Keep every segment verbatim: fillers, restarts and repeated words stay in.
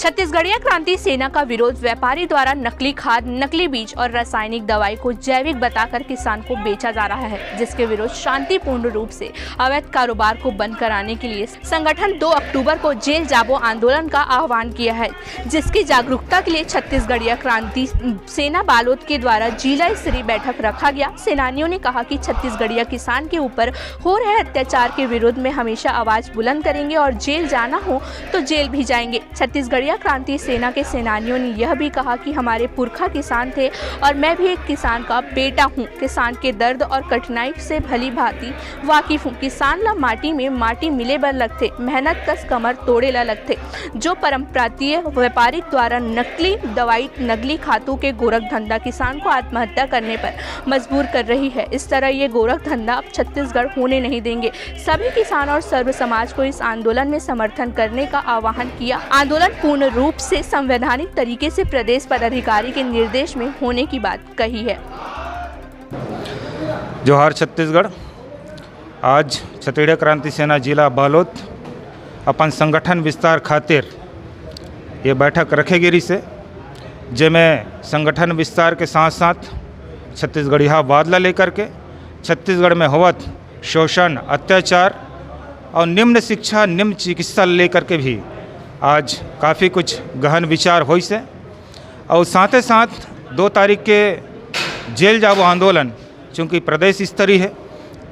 छत्तीसगढ़िया क्रांति सेना का विरोध व्यापारी द्वारा नकली खाद, नकली बीज और रासायनिक दवाई को जैविक बताकर किसान को बेचा जा रहा है, जिसके विरुद्ध शांतिपूर्ण रूप से अवैध कारोबार को बंद कराने के लिए संगठन दो अक्टूबर को जेल जाबो आंदोलन का आह्वान किया है, जिसकी जागरूकता के लिए छत्तीसगढ़िया क्रांति सेना बालोद के द्वारा जिला स्तरीय बैठक रखा गया। सेनानियों ने कहा कि छत्तीसगढ़िया किसान के ऊपर हो रहे अत्याचार के विरोध में हमेशा आवाज बुलंद करेंगे और जेल जाना हो तो जेल भी जाएंगे। छत्तीसगढ़िया क्रांति सेना के सेनानियों ने यह भी कहा कि हमारे पुरखा किसान थे और मैं भी एक किसान का बेटा हूँ। किसान के दर्द और कठिनाई से भली भांति वाकिफ हूँ। किसान ला माटी में माटी मिले बर लगथे, मेहनत कस कमर तोड़े ला लगथे। जो परंपरातीय व्यापारिक द्वारा नकली दवाई, नकली खातू के गोरख धंधा किसान को आत्महत्या करने पर मजबूर कर रही है, इस तरह ये गोरख धंधा अब छत्तीसगढ़ होने नहीं देंगे। सभी किसान और सर्व समाज को इस आंदोलन में समर्थन करने का आह्वान किया। आंदोलन पूर्ण रूप से संवैधानिक तरीके से प्रदेश पदाधिकारी के निर्देश में होने की बात कही है। जोहार छत्तीसगढ़। आज छत्तीसगढ़ क्रांति सेना जिला बालोद अपन संगठन विस्तार खातिर ये बैठक रखे गिरिस हे, जेमे संगठन विस्तार के साथ साथ छत्तीसगढ़ियावाद ला लेकर के, छत्तीसगढ़ में होवत शोषण, अत्याचार और निम्न शिक्षा, निम्न चिकित्सा लेकर के भी आज काफ़ी कुछ गहन विचार होइस हे। और साथे साथ दो तारीख के जेल जाबो आंदोलन, चूँकि प्रदेश स्तरीय है,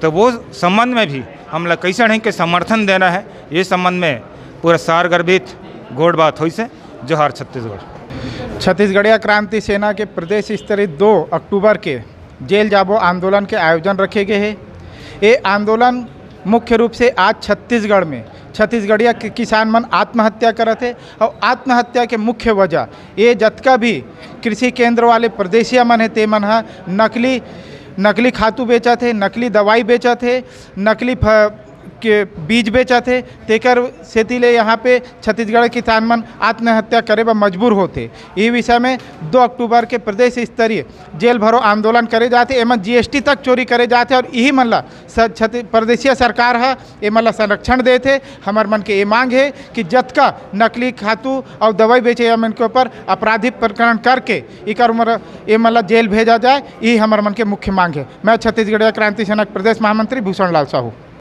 तो वो संबंध में भी हमला कैसे ढंग के समर्थन देना है, ये संबंध में पूरा सारगर्भित गोठ बात होइस हे। जोहार छत्तीसगढ़। छत्तीसगढ़िया क्रांति सेना के प्रदेश स्तरीय दो अक्टूबर के जेल जाबो आंदोलन के आयोजन रखे गए हे। ये आंदोलन मुख्य रूप से आज छत्तीसगढ़ में छत्तीसगढ़िया कि-, किसान मन आत्महत्या करत हे और आत्महत्या के मुख्य वजह ये जतका भी कृषि केंद्र वाले परदेसिया मन हे, ते मन ह नकली, नकली खातू बेचत हे, नकली दवाई बेचत हे, नकली फ-, के बीज बेचत हे, तेकर सेती ले यहाँ पे छत्तीसगढ़ के किसान मन आत्महत्या करे बर मजबूर होथे। ये विषय में दो अक्टूबर के प्रदेश स्तरीय जेल भरो आंदोलन करे जाथे। एमन जीएसटी तक चोरी करे जाथे और यही मन ला स-, छत्ती-, प्रदेशिया सरकार ह एमन ला संरक्षण देथे। हमर मन के ये मांग हे कि जतका नकली खातू और दवाई बेचे या मन के ऊपर आपराधिक प्रकरण करके इकर उम्र एमन ला जेल भेजा जाए, यही हमर मन के मुख्य मांग हे। मैं छत्तीसगढ़िया क्रांति सेना के प्रदेश महामंत्री भूषण लाल साहू।